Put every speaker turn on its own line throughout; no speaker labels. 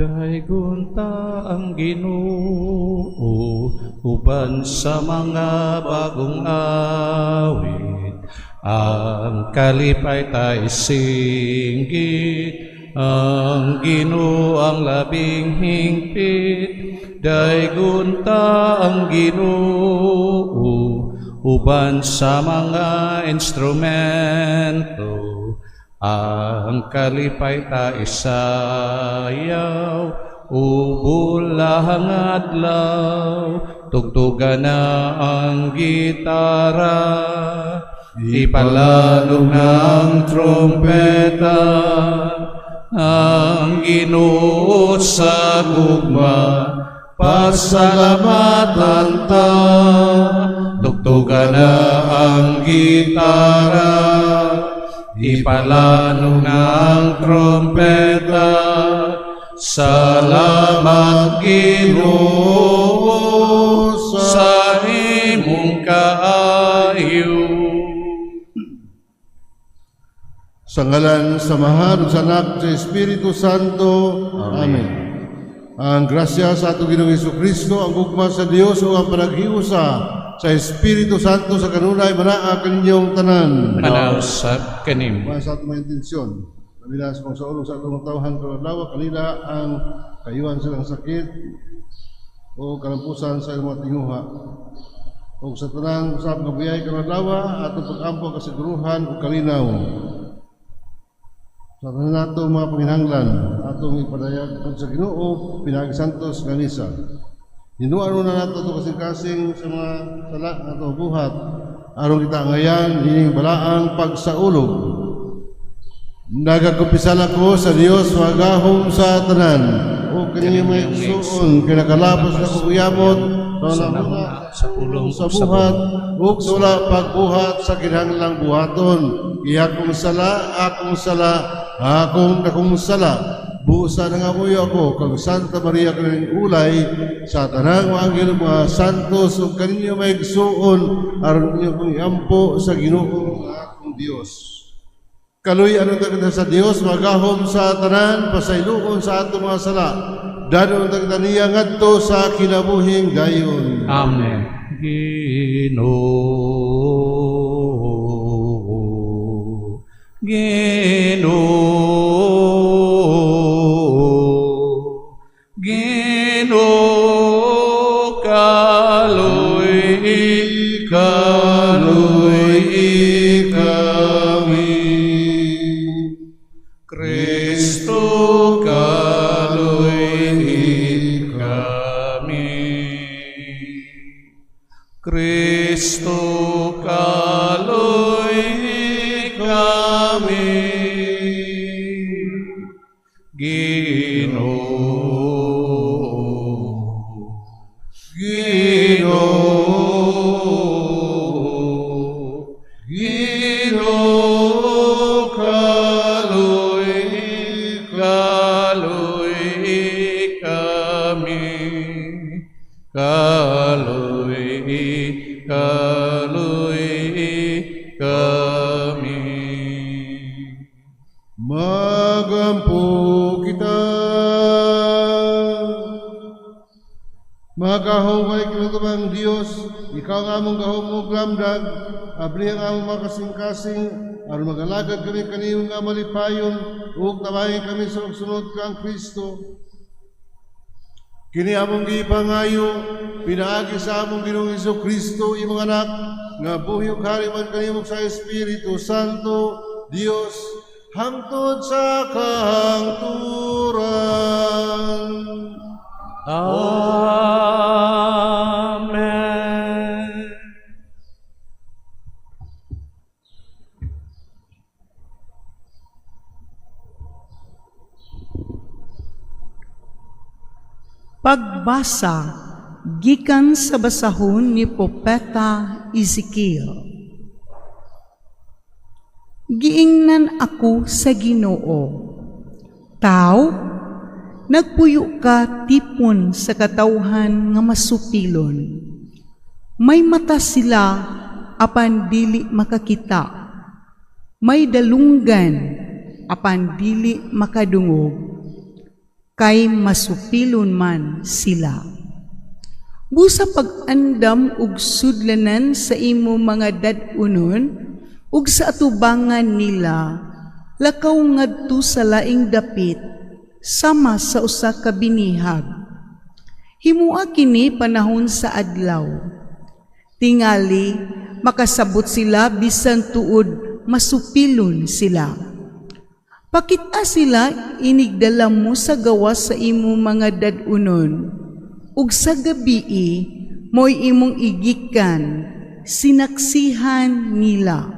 Daygon ta ang Ginoo uban sa mga bagong awit. Ang kalipay ta isinggit, ang Ginoo ang labing hingpit. Daygon ta ang Ginoo uban sa mga instrumento. Ang kalipay ta isayaw, ubulahang adlaw, tugtugan na ang gitara, ipalanog na ang trompeta, ang Ginoo sa gugma, pasalamatan ta, tugtugan na ang gitara, ipalanog na ang trompeta, salamat, Ginoo, sa imong kaayo.
Sa ngalan sa Amahan, ug sa Anak, sa Espiritu Santo. Amen. Ang grasya sa atong Ginoong Kristo, ang gugma sa Dios ug ang panaghiusa sa Espiritu Santo sa kanunay manaa kaninyong tanan.
Manaw sa kanimo.
Mga sa atong mga intensyon. Labi na sa pagsaulog sa atong tawhan karong adlaw, kanila ang kayuhan silang sakit o kalampusan sa ilang mga tinguha. O sa tanang usab nga biyay karong adlaw, atong pag-ampo kasiguruhan ug kalinaw. Sa tanan nato mga panginahanglan, atong ipadayag sa Ginoo pinaagi santos nga misa. Hinuan na nato ato kasing-kasing sa mga sala nga ato buhat aron kita ngayan ining balaang pagsaulog. Nagakumpisal ako sa Dios magahom sa tanan o kaninyong mga igsuon kay nakalabas na ko uyabot sa
sa
hunahuna,
sa pulong,
sa buhat ug sa wala pagbuhat sa kinahanglang buhaton. Akong sala, akong sala, akong dakong sala. Busa nangamuyo ako kang Santa Maria kanining ulay, sa tanang mga anghel, mga santos ug kaninyo mga igsuon aron inyo kong iampo sa Ginoo nga akong Dios. Kaluy-an unta kita sa Dios magahom sa tanan, pasayloon sa atong mga sala. Dad-on unta kita niya ngadto sa kinabuhing dayon.
Amen. Ginoo, Ginoo, Ginoo, kaluy kaluy kami. Kristo, kaluy kami. Kristo, kaluy kami. Ginoo, Ginoo, Ginoo, kaluy kaluy kami. Kaluy kaluy kami.
Magampo kita. Magahom walay kinatubang Dios, ikaw ang among gahom ug lamdag, abli ang among mga kasing-kasing, aron magalagad kami kanimo nga malipayon, ug tabangin kami sa pagsunod kang Kristo. Kini among gipangayo, pinaagi sa among Ginoong Hesus Kristo, imong anak, nga buhi ug hari man kanimo sa Espiritu Santo, Dios, hangtod sa kahangturan.
Amen.
Pagbasa gikan sa basahon ni Propeta Ezekiel. Giingnan ako sa Ginoo, "Tao, nagpuyo ka tipon sa katawhan nga masupilon. May mata sila apan dili makakita. May dalunggan apan dili makadungog. Kay masupilon man sila. Busa pag-andam ug sudlanan sa imo mga dad-unon ug sa atubangan nila, lakaw ngadto sa laing dapit sama sa usa ka binihag. Himua kini panahon sa adlaw. Tingali makasabot sila bisan tuod masupilon sila. Pakit-a sila inigdala mo sa gawas sa imo mga dad-unon ug sa gabii mo'y imong igikan, sinaksihan nila.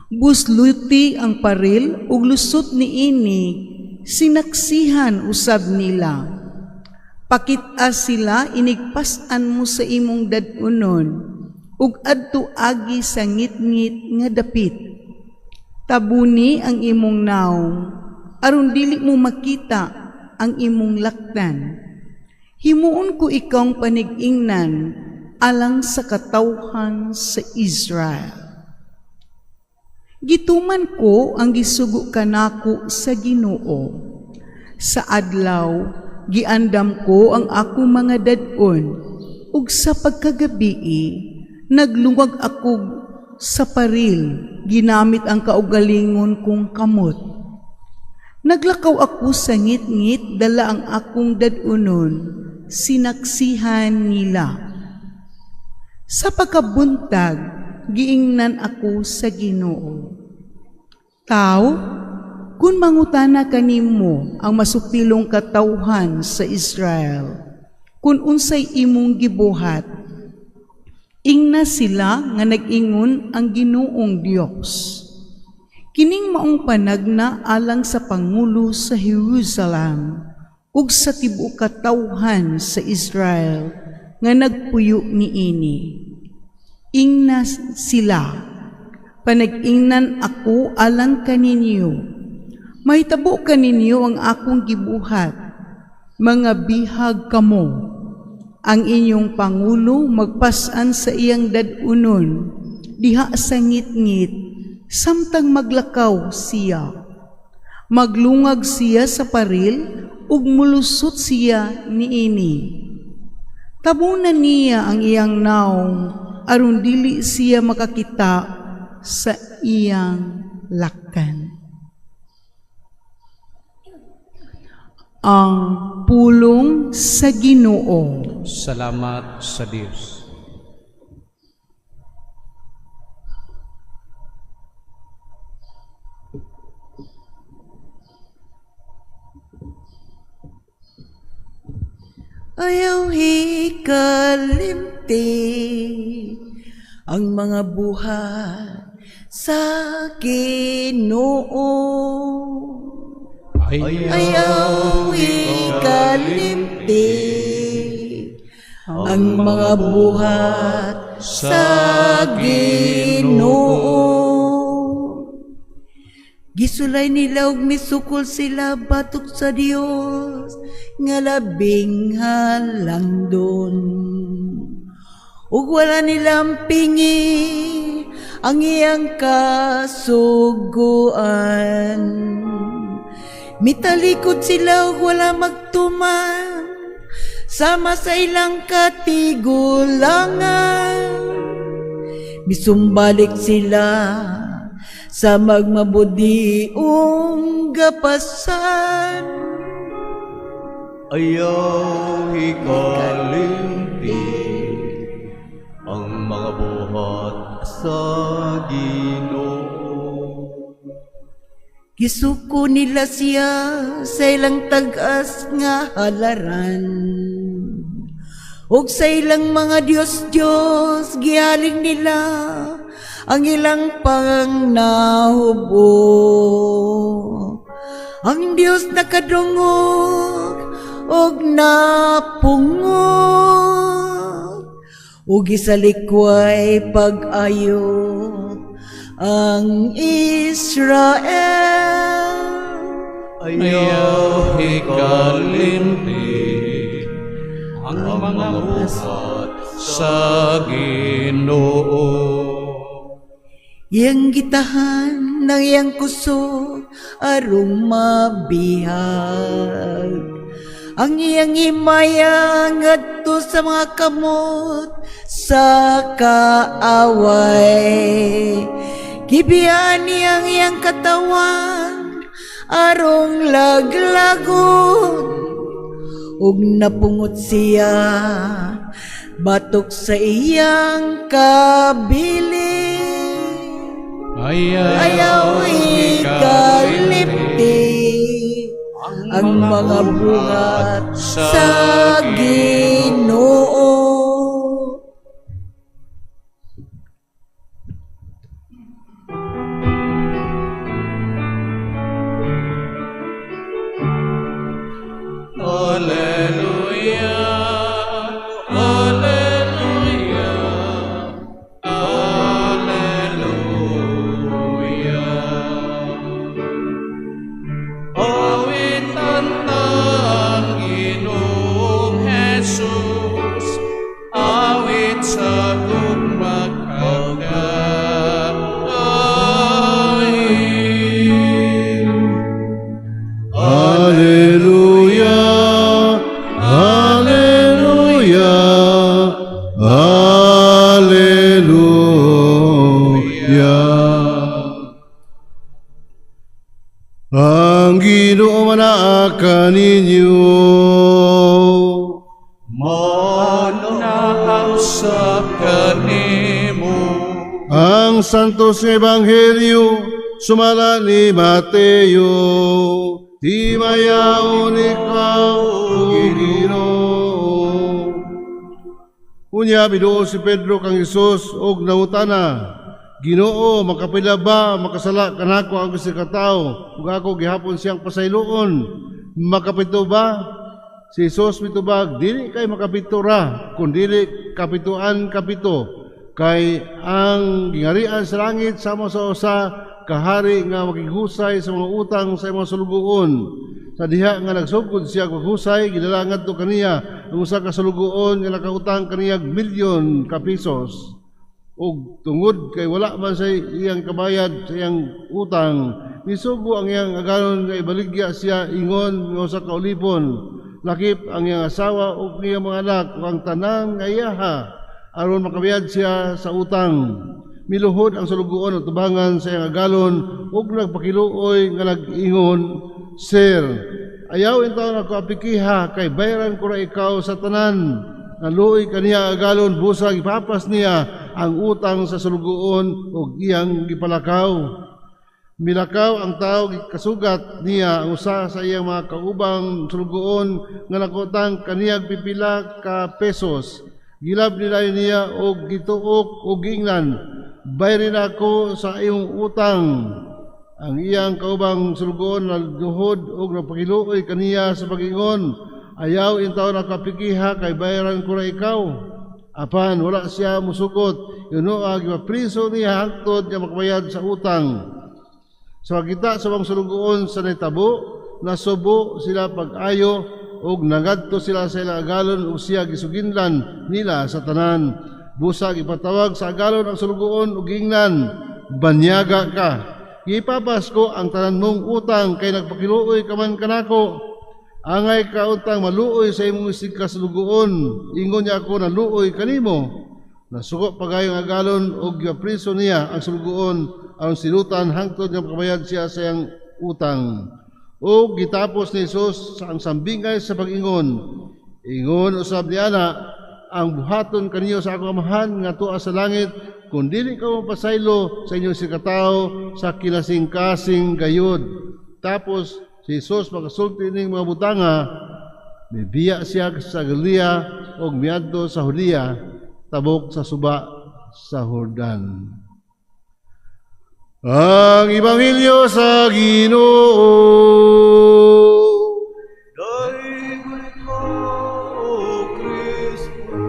Busluti ang paril ug lusot niini, sinaksihan usab nila. Pakit-a sila inigpas-an mo sa imong dad-unon ug adto agi sa ngitngit nga dapit. Tabuni ang imong nawong aron dili mo makita ang imong laktan. Himuon ko ikawng panig-ingnan alang sa katawhan sa Israel. Gituman ko ang gisugo kanako sa Ginoo. Sa adlaw, giandam ko ang akong mga dad-on ug sa pagkagabii, naglungag ako sa paril, ginamit ang kaugalingon kong kamot. Naglakaw ako sa ngitngit, dala ang akong dad-unon, sinaksihan nila. Sa pagkabuntag, giingnan ako sa Ginoo. Tao, kung mangutana kanimo ang masupilong katawhan sa Israel, kung unsay imong gibuhat, ingna sila nga nag-ingon ang Ginoong Dios. Kining maong panagna alang sa pangulo sa Jerusalem ug sa tibuok katawhan sa Israel nga nagpuyo niini. Ingna sila, panag-ingnan ako alang kaninyo. Mahitabo kaninyo ang akong gibuhat. Mga bihag kamo. Ang inyong pangulo magpas-an sa iyang dad-unon diha sa ngitngit samtang maglakaw siya. Maglungag siya sa paril ug mulusot siya niini. Tabunan niya ang iyang nawong aron dili siya makakita sa iyang laktan. Ang pulong sa Ginoo.
Salamat sa Dios.
Ayaw hikalimti ang mga buhat sa Ginoo. Ayaw hikalimti ang mga buhat sa Ginoo. Gisulay nila og misukol sila batok sa Dios nga labing halangdon. Ug wala nilang pingi ang iyang kasuguan. Mitalikod sila ug wala magtuman sama sa ilang katigulangan. Misumbalik sila sa magmabudiong gapasan.
Ayaw hikalimti ang mga buhat sa Ginoo.
Gisuko nila siya sa ilang tag-as nga halaran. Ug sa ilang mga Diyos-Diyos gihaling nila ang ilang pangnahubo. Ang Diyos nakadungog og napungog, ug gisalikway pag-ayo ang Israel.
Ayaw hikalimti ang mga buhat sa Ginoo.
Iyang gitahan ng iyang kusog arong mabihag. Ang iyang himaya ngadto sa mga kamot sa kaaway. Gibiyan niya ang iyang katawan arong laglagon, ug napungot siya batok sa iyang kabilin. Ayaw ikalimti ang mga buhat sa Ginoo.
Alleluia, Alleluia, Alleluia. Awitan ang Ginoong Jesus, awit sa gugma kag kail.
Alleluia, Alleluia, Alleluia. Ang Ginoo manaa kaninyo.
Manaa usab kanimo.
Ang Santos nga Ebanghelyo sumala ni Mateo. Himayaon ikaw, Ginoo. Unya miduol si Pedro kang Hesus og nangutana, Ginoo, makapila ba makasala kanako ang usa ka tawo ug ako gihapon siyang pasayloon? Makapito ba? Si Jesus mitubag, dili kay makapito ra, kun dili kapituan kapito. Kay ang gingarian sa langit sama sa usa kahari nga makighusay sa mga utang sa mga sulugoon. Sa diha nga nagsugod siya maghusay, gidala ngadto kaniya ang usa ka sulugoon nga nakautang kaniya milyon ka pesos. Ug tungod kay wala man sa iyang kabayad sa iyang utang, misugo ang iyang agalon nga ibaligya siya ingon nga usa ka ulipon, lakip ang iyang asawa ug iyang mga anak ug ang tanan nga iyaha, aron makabayad siya sa utang. Miluhod ang sulugoon og tubangan sa iyang agalon ug nagpakiluoy nga nag-ingon, Sir, ayaw intawon ako apikiha kay bayaran ko ra ikaw sa tanan. Naluoy kaniya agalon, busag ipapas niya ang utang sa sulugoon ug iyang gipalakaw. Milakaw ang tao, kasugat niya ang usa sa iyang mga kaubang sulugoon nga nakutang kaniyag pipila ka pesos. Gilab nila niya og gituok og giingnan, bayarin ako sa iyong utang. Ang iyang kaubang sulugoon nagduhod og nagpakiluoy kaniya sa pag-ingon, ayaw intawon ako apikiha kay bayaran ko ra ikaw. Apan wala siya musugot, yun ang gipapriso niya hangtod nga makabayad sa utang. Sa pagkita sa mga sulugoon sa nahitabo, nasubo sila pag-ayo ug nangadto sila sa ilang agalon ug siya gisuginlan nila sa tanan. Busag ipatawag sa agalon ang sulugoon ug giingnan, banyaga ka, gipapas ko ang tanan mong utang kay nagpakiluoy ka man kanako. Angay ka untang maluoy sa imong isig kasulugoon, ingon niya ako naluoy kanimo. Nasuko pagayong agalon og gipriso niya ang sulugoon aron silutan hangtod nga makabayad siya sa iyang utang. O gitapos ni Jesus sa ang sambingay sa pag-ingon, ingon usab niya na ang buhaton kaniyo sa akong Amahan nga tuwa sa langit, kung dili ka mapasaylo sa inyong sikatao sa kinasingkasing gayud. Tapos si Jesus makasulti ning mga butanga, mibiya siya sa Galilea ug miadto sa Judea, tabok sa suba sa Jordan. Ang Ebanghelyo sa Ginoo.
Daygon ikaw, O Kristo.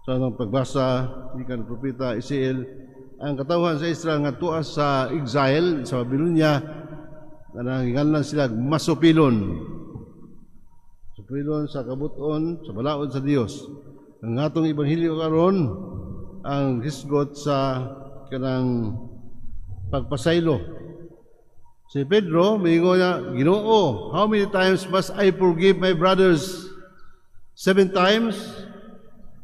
Sa anong pagbasa gikan propeta Ezekiel, ang katawhan sa Israel nga tuas sa exile sa Babylonia, kanang giinganlan sila masupilon. So Pagpabilin sa kabut-on sa balaod sa Dios. Ang atong ebanghelyo karon ang hisgot sa kanang pagpasaylo. Si Pedro, miingon niya, "Ginoo, how many times must I forgive my brothers? Seven times?"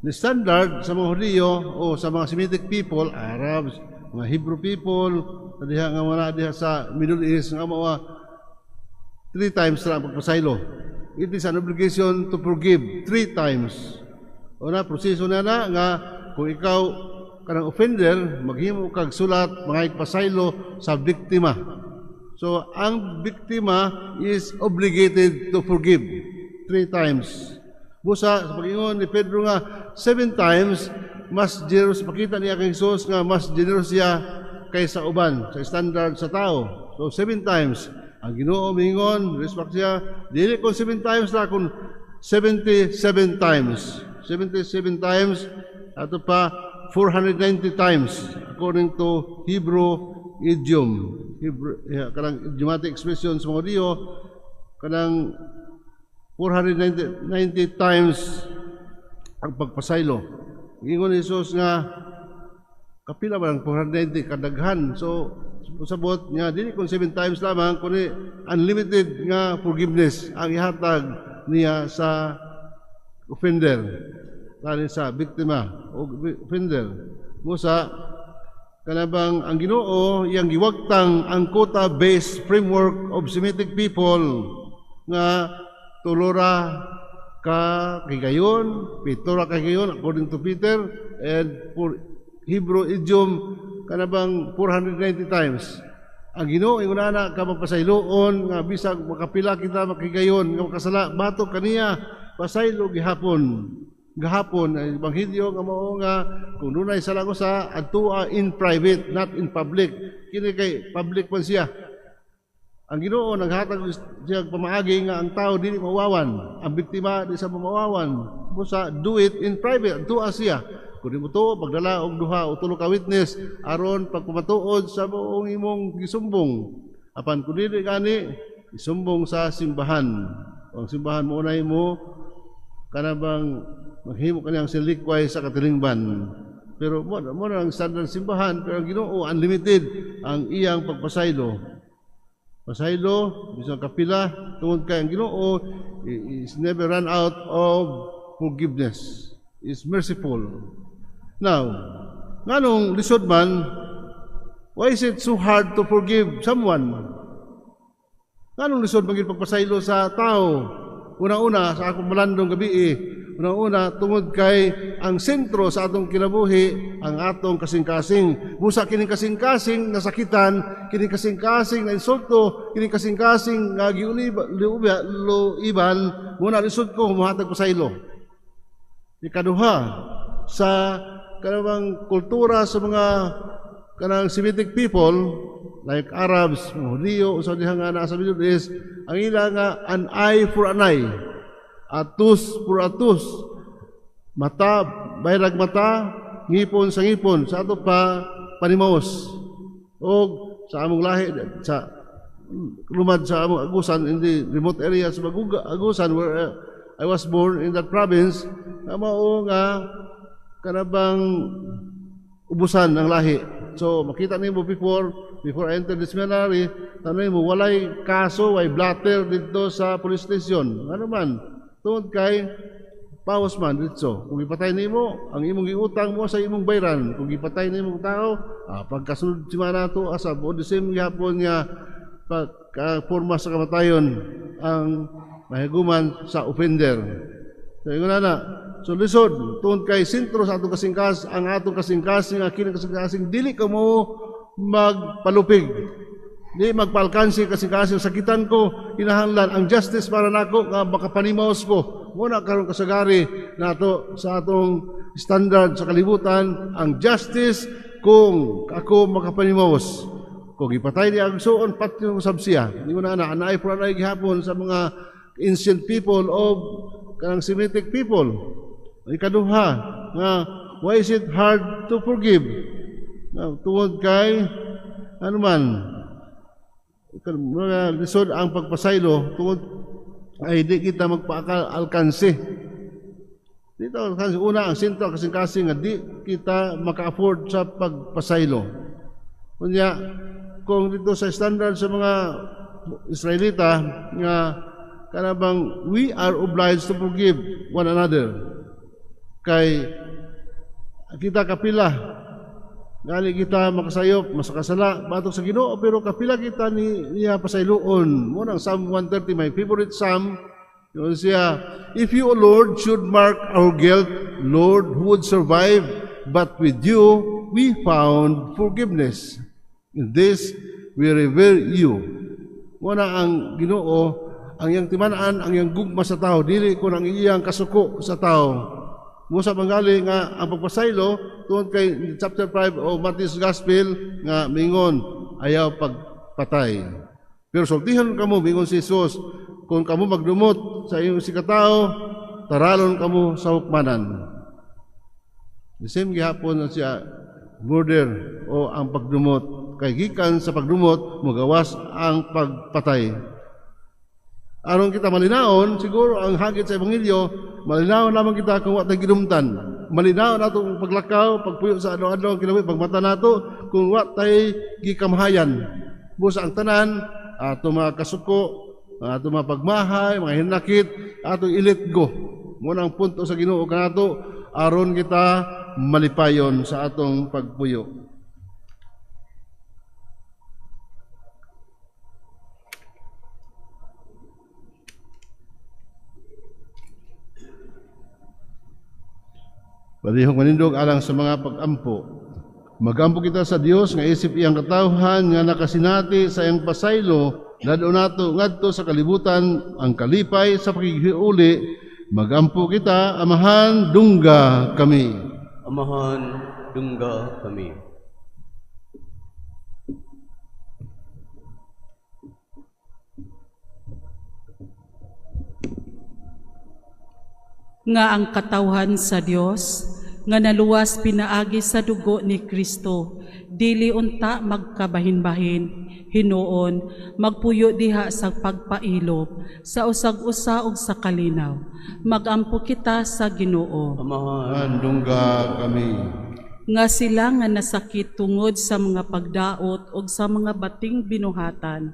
The standard sa mga Hudiyo o sa mga Semitic people, Arabs, mga Hebrew people, diha nga wala diha sa Middle East, nga mga three times lang ang pagpasaylo. It is an obligation to forgive three times. Una, proseso na na nga kung ikaw kanang offender, maghimo kag sulat, mga pasaylo sa biktima. So, ang biktima is obligated to forgive three times. Busa, sa pag-ingon ni Pedro nga, seven times, mas generous, pakita niya kay Jesus nga mas generous siya kaysa uban, sa standard sa tao. So, seven times. Ang Ginoo miingon, respect siya, dili kung seven times na, kung 77 times. 77 times, ato pa 490 times, according to Hebrew idiom. Hebrew, yeah, kanang idiomatic expression sa mga Hudiyo, kanang 490 90 times ang pagpasaylo. Ingon ni Jesus nga kapila ba ang 490 kadaghan. So sabot nga dili kung 7 times lamang kundi unlimited nga forgiveness ang ihatag niya sa offender, tani sa biktima o offender. Busa kanabang ang Ginoo iyang giwagtang ang quota-based framework of Semitic people nga tulo ra ka higayon, pito ra ka higayon according to Peter, and for Hebrew idiom kanabang 490 times. Ang Ginoo ingon ana ka mapasayloon nga bisag makapila kita makigayon nga makasala batok kaniya, pasaylo gihapon. Gahapon ay ebanghelyo nga mao nga kung dunay sala ko sa adtua in private, not in public. Kini kay public man siya. Ang Ginoo naghatag siya pamaagi nga ang tao dili mawawan, ang biktima di sa mawawan. Busa do it in private, adtua siya. Kung di mo tuo, pagdala og duha o tulo ka witness aron pagpamatuod sa buong imong gisumbong. Apan kung dili gani, isumbong sa simbahan. Ang simbahan mo unay mo kanabang maghimo kaniyang silikway sa katilingban. Pero mo na ang standard simbahan, pero ang Ginoo unlimited ang iyang pagpasaylo. Pasaylo, bisan kapila, tungod kay ang Ginoo is never run out of forgiveness. Is merciful. Now, nganong lisod man, why is it so hard to forgive someone? Nganong lisod man pagpasaylo sa tao? Una-una, sa akong malandong gabi, una-una, tungod kay ang sentro sa atong kinabuhi, ang atong kasing-kasing. Busa kining kasing-kasing nasakitan, kining kasing-kasing na insulto, kining kasing-kasing nga giuliban, muna lisod ko muhatag pasaylo. Ikaduha, sa kanang kultura sa mga kanang Semitic people, like Arabs, mga Hudiyo, sa diha nga nasa Middle East, ang ila nga an eye for an eye, a tooth for a tooth, mata, bayrag mata, ngipon sa ngipon, sa ato pa panimaos. O sa among lahi, sa lumad sa among Agusan, in the remote area sa Agusan where I was born in that province, nga mao nga kanabang ubusan ng lahi. So makita nimo before I entered the seminary, tanay mo walay kaso, way blatter dito sa police station. Ano man? Tungod kay paos man dito. Kung ipatay nimo, ang imong giutang mo sa imong bayran. Kung ipatay nimo tao, pagkasunod semana to asa o the same gihapon nga pagka forma sa kamatayon ang mahiguman sa offender. So ingon na. So lisod tungod kay sentro sa atong kasingkas ang atong kasing-kasing, ang kining kasing-kasing dili ka mo magpalupig. Di magpalkansi kasing-kasing sakitan ko, kinahanglan ang justice para nako nga makapanimaos ko. Muna karon kasagari nato sa atong standard sa kalibutan ang justice kung ako makapanimaos. Kung ipatay niya ang suon, pati usab siya. Hindi ko na ana, anay for anay gihapon sa mga ancient people of kanang Semitic people. Ikaduha nga why is it hard to forgive? Nga, tungod kay ano man mga lisod ang pagpasaylo tungod ay di kita magpa-alkanse. Dito, una, ang sentro kasing-kasing nga di kita maka-afford sa pagpasaylo. Kunya, kung dito sa standard sa mga Israelita nga kanabang we are obliged to forgive one another. Kay kita kapila gali kita makasayop masakasala batok sa Ginoo, pero kapila kita ni niya pasayloon. Mo nang Psalm 130, my favorite psalm. Yun siya, if you, O Lord, should mark our guilt, Lord, who would survive? But with you, we found forgiveness. In this, we revere you. Muna ang Ginoo, ang iyang timan-an, ang iyang gugma sa tao, dili kun ang iyang kasuko sa tao. Musa mangali nga ang pagpasaylo, tungod kay chapter 5 o Matthew's Gospel, nga mingon, ayaw pagpatay. Pero sultihan kamo, mingon si Jesus, kung kamo magdumot sa iyong sikatao, taralon kamo sa hukmanan. The same gihapon na siya, murder o ang pagdumot. Kay gikan sa pagdumot, mugawas ang pagpatay. Aron kita malinaon, siguro ang hagit sa Ebanghelyo, malinaon lamang kita kung wa tay gidumtan. Malinaon nato ang paglakaw, pagpuyo sa adlaw-adlaw, kinabuhi, pagmata nato, kung wa tay gikamahayan. Busa ang tanan, ato mga kasuko, ato mga pagmahay, mga hinakit, ato i-let go. Muna ang punto sa Ginoo kanato, aron kita malipayon sa atong pagpuyo. Palihog manindog alang sa mga pag-ampo. Magampo kita sa Dios nga isip iyang katawhan nga nakasinati sa iyang pasaylo, nadto nato ngadto sa kalibutan ang kalipay sa pakighiuli. Magampo kita, Amahan, dungga kami.
Amahan, dungga kami.
Nga ang katawhan sa Dios nga naluwas pinaagi sa dugo ni Kristo, dili unta magkabahin-bahin, hinuon magpuyo diha sa pagpailob sa usag-usa ug sa kalinaw. Magampo kita sa Ginoo.
Amahan,
dungga kami.
Nga sila nga nasakit tungod sa mga pagdaot ug sa mga bating binuhatan,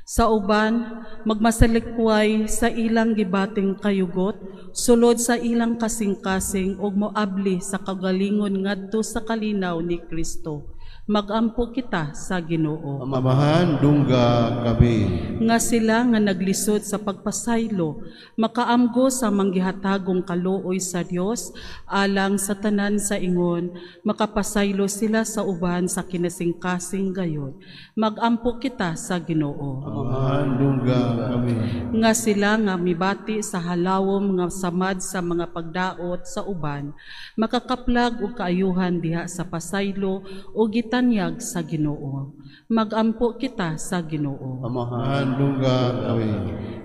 sa uban magmasalikway sa ilang gibating kayugot, sulod sa ilang kasing-kasing ug moabli sa kagalingon ngadto sa kalinaw ni Kristo. Magampo kita sa Ginoo.
Amahan, dungga kami.
Nga sila nga naglisod sa pagpasaylo, makaamgo sa manggihatagong kaluoy sa Dios alang sa tanan sa ingon, makapasaylo sila sa uban sa kinasingkasing gayon. Magampo kita sa Ginoo.
Amahan, dungga kami.
Nga sila nga mibati sa halawom nga samad sa mga pagdaot sa uban, makakaplag og kaayuhan diha sa pasaylo o gitanyag sa Ginoo. Magampo kita sa Ginoo.
Amahan,
dungga kami.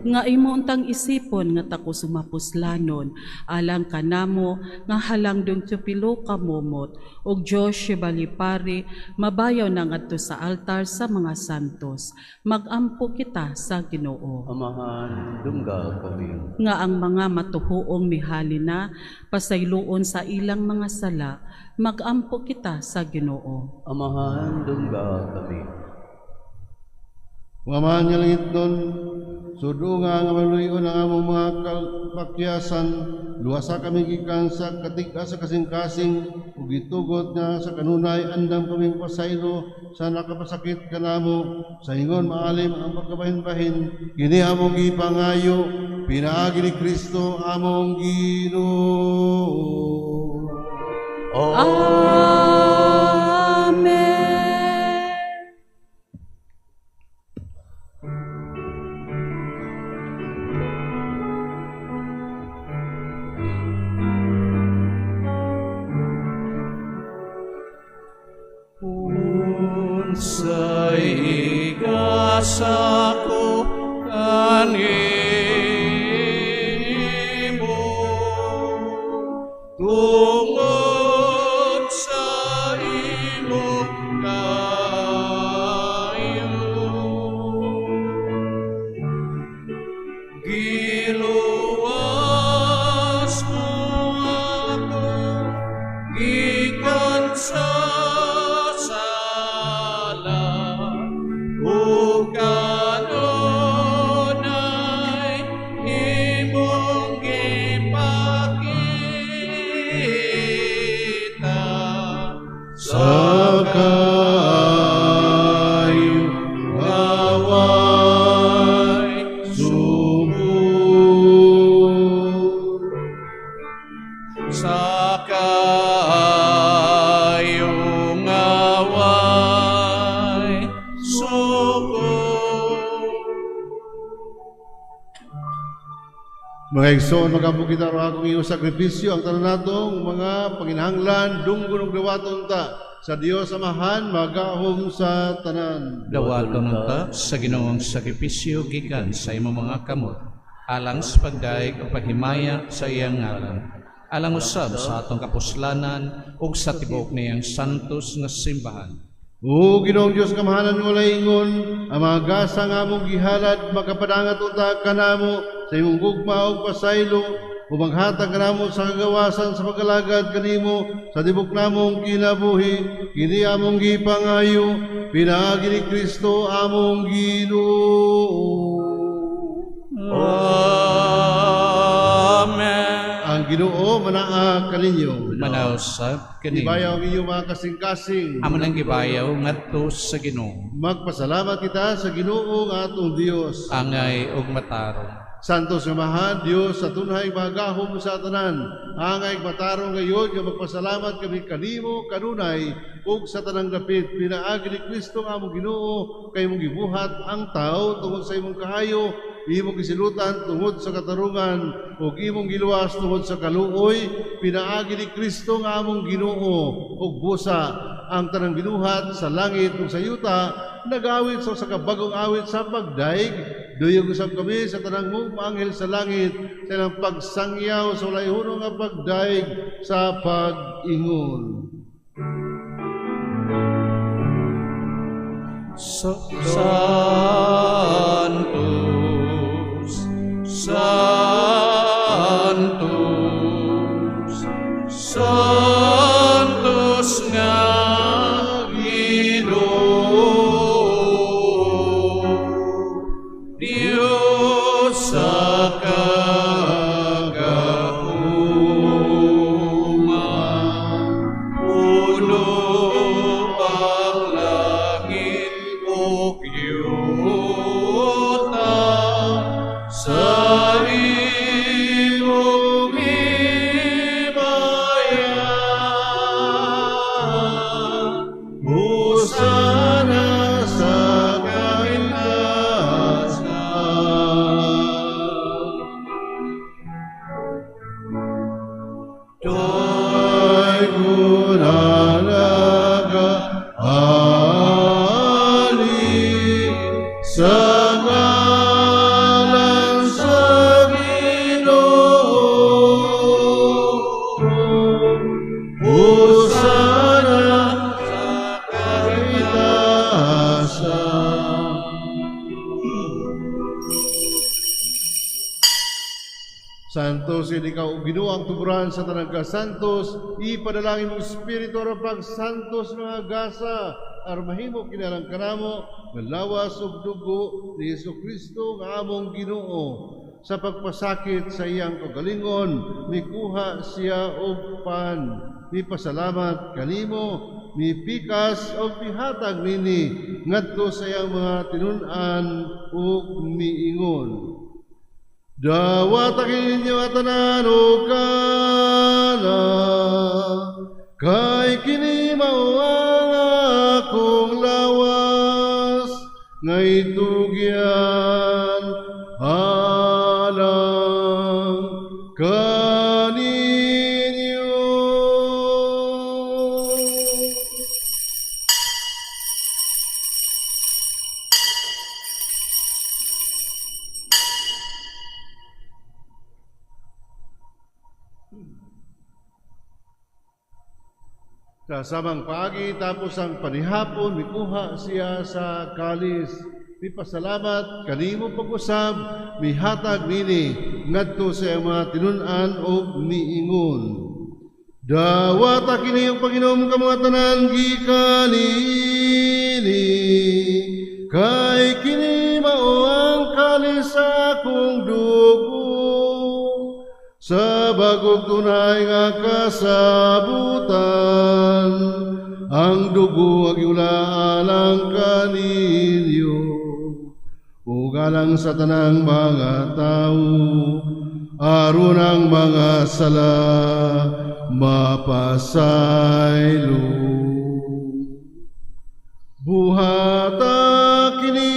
Nga imo untang isipon nga tako sumapuslanon alang kanamo nga halang dong tupilo kamomot og Dios balipari mabayaw na ngadto sa altar sa mga santos. Magampo kita sa Ginoo.
Amahan, dungga kami.
Nga ang mga matuhuong mihali na pasayloon sa ilang mga sala, magampo kita sa Ginoo.
Amahan, dungga kami.
Mga mahal nga langit nun, sudunga nga maluyon ang among mga kalpakyasan, luwasa kami gikan sa katig-a sa kasing-kasing, ug gitugot nga sa kanunay andam kaming pasaylo sa nakapasakit kanamo, sa ingon maalim ang pagkabahin-bahin, kini among gipangayo, pinaagi ni Kristo among Ginoo.
Amen.
Unsay igasa ko kanimo tungod sa imong kaayo, Sa kaayo nga way sukod. Sa kaayo nga way sukod.
Mga igsoon, magampo kita aron akong iyong sakripisyo ang tanan natong mga panginahanglan, dunggon ug dawaton ta sa Dios Amahan, magahom sa tanan.
Dawaton ta sa Ginoong sakripisyo gikan sa imong mga kamot, alang sa pagdayeg ug paghimaya sa iyang ngalan, alang usab sa atong kapuslanan ug sa tibuok niyang santos nga simbahan.
O Ginoong Dios, kamahanan nga walay ingon, ang mga gasa nga among gihalad makapadangat unta kanamo sa imong gugma ug pasaylo, ug maghatag kanamo sa kagawasan sa paggalagad kanimo sa tibok namong kinabuhi, kini among gipangayo pinaagi ni Kristo among Ginoo.
Amen.
Ang Ginoo manaa kaninyo.
Manausab kanimo.
Ibayaw ang inyong mga kasing-kasing.
Amo nang gibayaw ngadto sa Ginoo.
Magpasalamat kita sa Ginoo nga atong Dios.
Angay ug matarong.
Santos nga Amahan, Dios sa tunhay magahom sa tanan. Angay matarong gayon nga magpasalamat kami kanimo kanunay ug sa tanang dapit pinaagi ni Kristo nga among Ginoo kay imong gibuhat ang tao tungod sa imong kaayo, imong gisilutan tungod sa katarungan ug imong giluwas tungod sa kaluoy pinaagi ni Kristo nga among Ginoo. Ug busa ang tanang binuhat sa langit ug sa yuta nagawit sa usa ka bag-ong awit sa pagdaig. Duyog usab kami sa tanang mong anghel sa langit sa ilang pagsangyaw sa walay hunong nga pagdaig sa pag-ingon.
Santos, Santos, Santos nga Ginoo, Dios sa kagahuma, puno ang langit ug yuta sa imong himaya.
Hosana sa kaitaasan. Ay kunanaga ali sa ngalan sa Ginoo. Hosana sa kaitaasan. Santos, ikaw o Ginoo ang tuburan sa tanang kasantos, ipadalangin mong espiritu aron pagsantos mga gasa, aron mahimo kinalang kanamo nga lawas ug dugo ni Jesu Kristo nga among Ginoo. Sa pagpasakit sa iyang kaugalingon, mikuha siya og pan, mipasalamat kanimo, mipikas og mihatag nini ngadto sa iyang mga tinun-an ug miingon. Dawata ninyo at tanan o kana, kay kini mao ang akong lawas, nga itugyan alang kaninyo. Sa samang paagi, tapos ang panihapon, mikuha siya sa kalis. Mipasalamat kanimo pag-usab, mihatag nini ngadto sa iyang mga tinun-an og miingon. Dawata kini ang Panginoon kamo tanan gikan niini, kay kini mao ang kalis sa akong dugo, sa bagong tunay nga kasabutan, Ang dugo ang giula alang kaninyo ug alang sa tanang mga tawo, aron ang mga sala mapasaylo. Buhata kini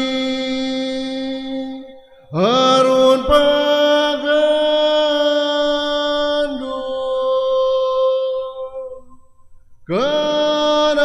aron pagandom kanako.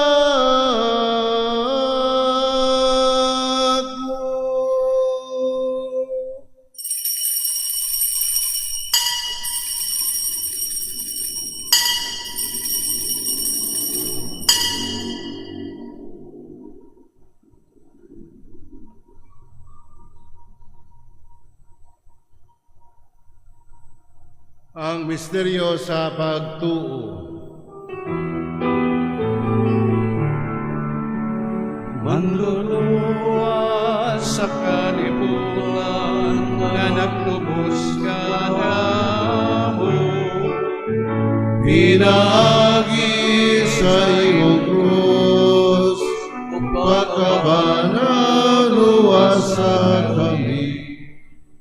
Ang misteryo sa pagtuo.
Manluluwas sa kalibutan nga nagtubos kanamo,
Pinaagi sa imong krus, pagkabanal, kami.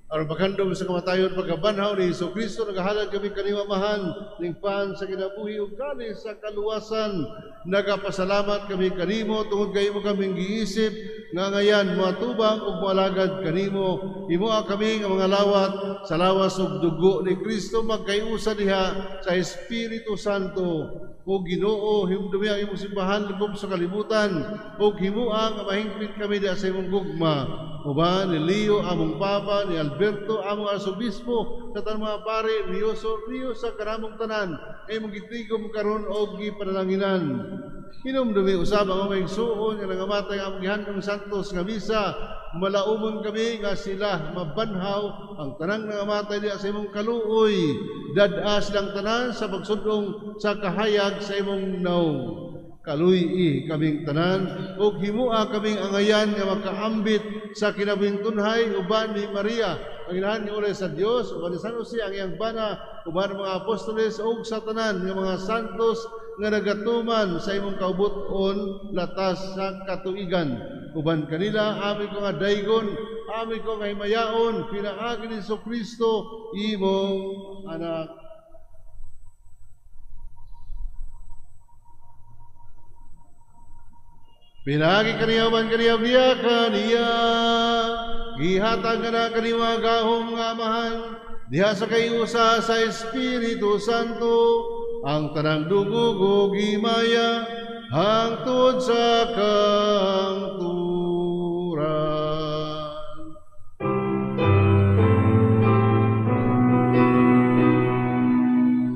Aron paghandom sa kamatayon, pagkabanhaw ni Hesus Kristo, nagahalad kami kanimo, Amahan, ning pan sa kinabuhi ug kalis sa kaluwasan. Nagapasalamat kami kanimo tungod kay imo kaming giisip nga ngayan moatubang ug moalagad kanimo. Himoa kami nga mga lawat sa lawas ug dugo ni Kristo magkayusa diha sa Espiritu Santo. O Ginoo, himdumi ang imong simbahan libob sa kalibutan ug himoa nga mahingpit kami diha sa imong gugma. Uban ni Leo among Papa, ni Alberto among Arsobispo, sa tanang mga pare, Rio sa kanamong tanan, ay imong gitigom karon og gipanalanginan. Hinumdumi usab ang among igsuon nga nangamatay ang among gihandong santos nga misa, malaumon kami nga sila mabanhaw ang tanang nangamatay diha sa imong kaluoy. Dad-a silang tanan sa pagsudong sa kahayag sa imong naong. Kaluy-i kaming tanan ug himua kaming angayan nga makaambit sa kinabuhing tunhay uban ni Maria ang inahan ni ulay sa Dios, uban ni San Jose ang iyang bana, uban mga apostoles ug sa tanan nga mga santos nga nagatuman sa imong kaubuton latas sa katuigan. Uban kanila ami ko nga daygon, ami ko nga himayaon pinaagi ni Jesucristo imong anak. Pinaagi kaniya man kaniya biya kaniya, gihatag ka na kanima gahom nga amahan, diha sa kayusa sa Espiritu Santo, ang tanang dugo gimaya, hangtod sa kangturan.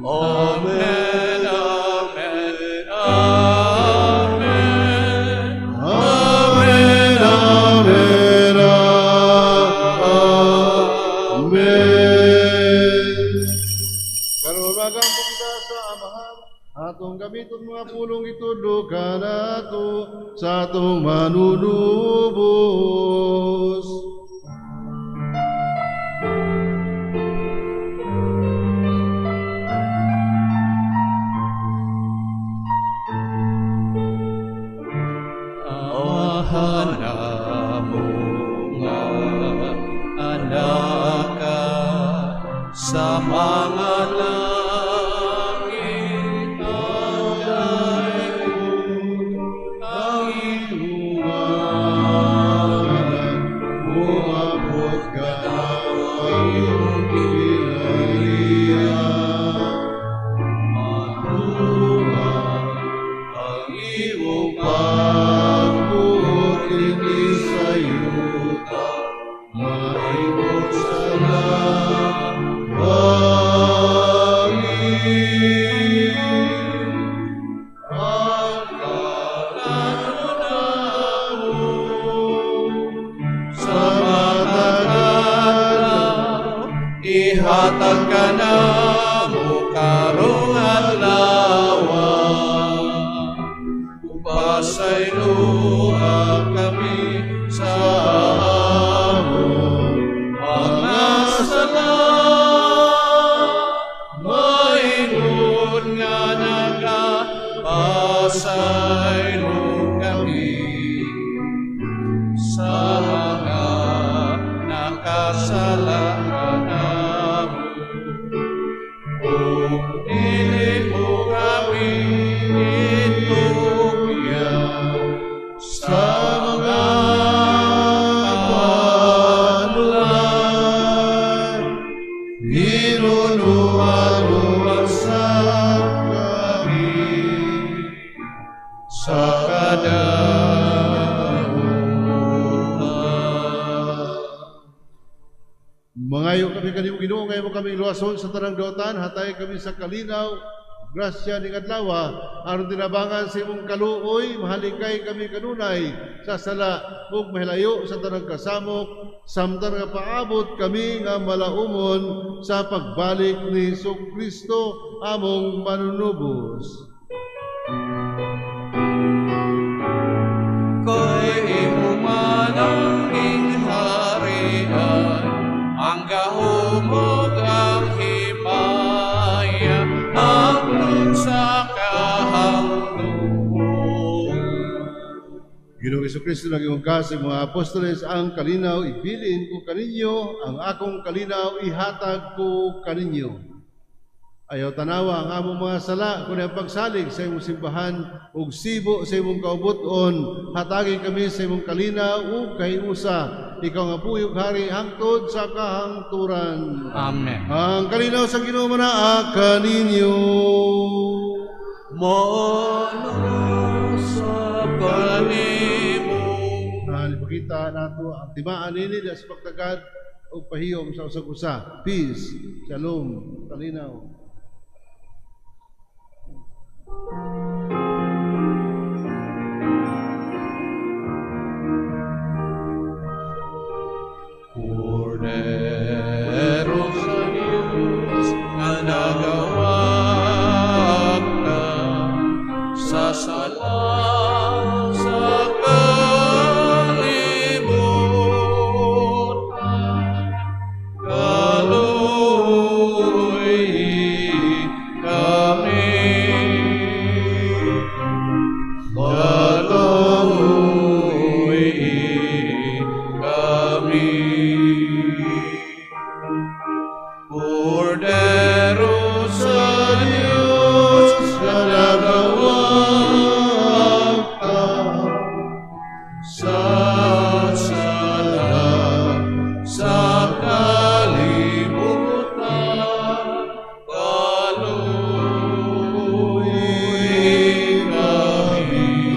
Amen, amen, amen.
Amen, amen, amen. Karon magampo kita sa Amahan, atong gamiton mga pulong itudlo kanato sa atong manunubos.
Amahan namo nga anaka sa mga langit ang dayon ang
imong anak, umabot ka ang iyong kinaiya.
Matuman ang imong
Pagbuot dinhi sa yuta, mahimong sa langit. Ang
plano namo
sa
sa
matag
adlaw, ihatag ka namo karong adlaw. Upasayloa kami sa among mga sala, maingon nga nagapasaylo. Pasaylo kami sa mga nakasala kanamo. Ug dili mo kami itugyan
Sa mga panulay, Hinuluan-luwasan kami
sa kadautan.
Mangayo kami kanimo, Ginoo, nga imo kami luwason sa tanang dautan, hatagi kami sa kalinaw, grasya ning adlaw, aron tinabangan sa imong kaluoy, mahalikay kami kanunay sa sala ug mahilayo sa tanang kasamok, samtang nga paabot kami nga malaumon sa pagbalik ni Hesus Kristo among manunubos.
Kay imo man ang gingharian, ang gahom ug ang himaya, hangtod sa kahangtuon.
Ginoong Kristo, nag-ingon ka sa mga apostoles, "Ang kalinaw ibilin ko kaninyo, ang akong kalinaw ihatag ko kaninyo. Ayaw tanawa ang among mga sala, kundi ang pagsalig sa imong simbahan ug sibo sa imong kaubuton. Hatagi kami sa imong kalinaw ug kahiusa. Ikaw nga buhi ug hari hangtod sa kahangturan."
Amen.
Ang kalinaw sa Ginoo manaa kaninyo.
Manasa
Kanimo.
Na ipakita nato ang timaan nini sa pagtagad ug pahiyom sa usag usa. Peace, shalom, kalinaw.
Kordero sa Diyos nga nagawagtang sa sala sa kalibutan, kaluoy kami, kaluoy kami. Kordero sa Diyos
Nga nagawagtang
sa sala sa kalibutan, kaluoy kami,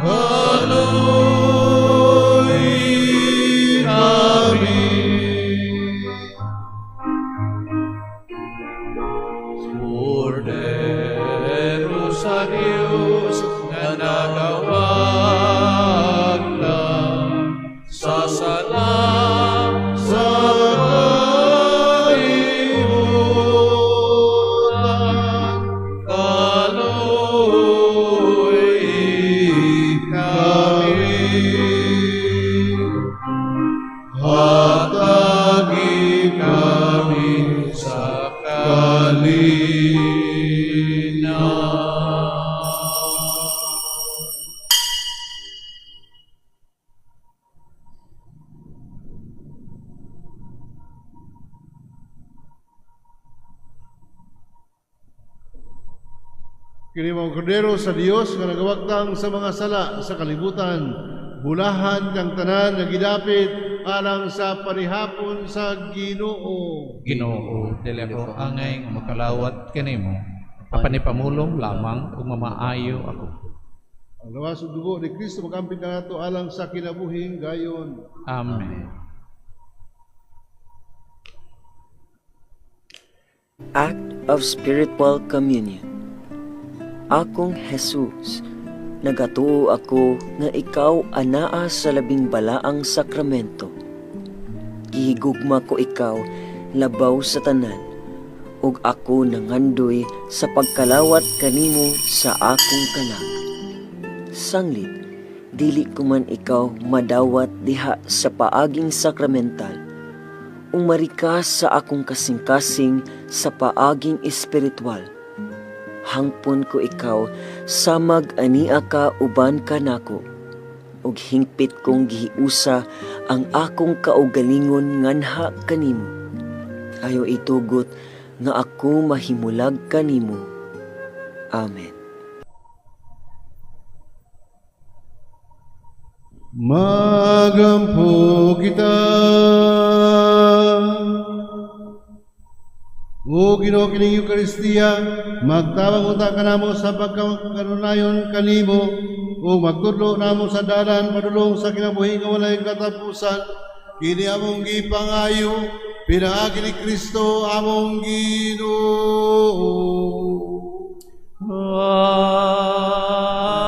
kaluoy kami. Kordero sa Diyos nga nagawagtang sa sala
sa kalibutan,
kaluoy kami, hatagi kami sa kalinaw.
Kini mao kordero sa Dios nga nagawagtang sa mga sala sa kalibutan. Bulahan kang tanan nga gidapit alang sa panihapon sa Ginoo.
Ginoo, dili ako angay nga makalawat kanimo. Apan ipamulong lamang ug mamaayo ako.
Ang lawas ug dugo ni Kristo magamping kanato alang sa kinabuhing gayon.
Amen.
Act of Spiritual Communion. Akong Jesus, nagatuo ako nga ikaw anaa sa labing balaang sakramento. Gihigugma ko ikaw labaw sa tanan, ug ako nangandoy sa pagkalawat kanimo sa akong kalag. Sanglit, dili ko man ikaw madawat diha sa paaging sakramental, umari ka sa akong kasing-kasing sa paaging espiritual. Hangpon ko ikaw samag ania ka uban kanako. Ug hingpit kong gihiusa ang akong kaugalingon nganha kanimo. Ayaw itugot nga ako mahimulag kanimo. Amen.
Magampo kita. O Ginoo, kining Eukaristiya, magtabang unta kanamo sa pagkakanunayon kanimo ug magtudlo namo sa dalan padulong sa kinabuhi nga walay katapusan. Kini among gipangayo pinaagi ni Kristo among Ginoo.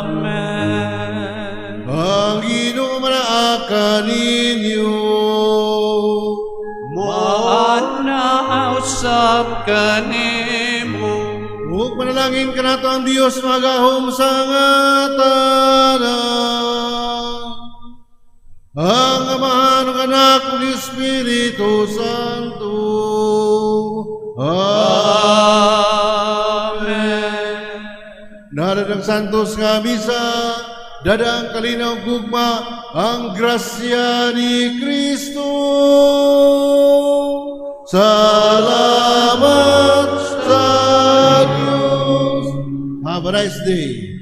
Amen.
Ang Ginoo manaa kaninyo.
Maana usab kanimo.
Ug manalangin kanato ang Dios magahom sa nga tanan. Ang Amahan ug Anak ug Espiritu Santo.
Amen.
Narad ang santos nga misa, dada ang kalinaw gugma, ang grasya ni Kristo. Salamat sa Diyos. Have a nice day.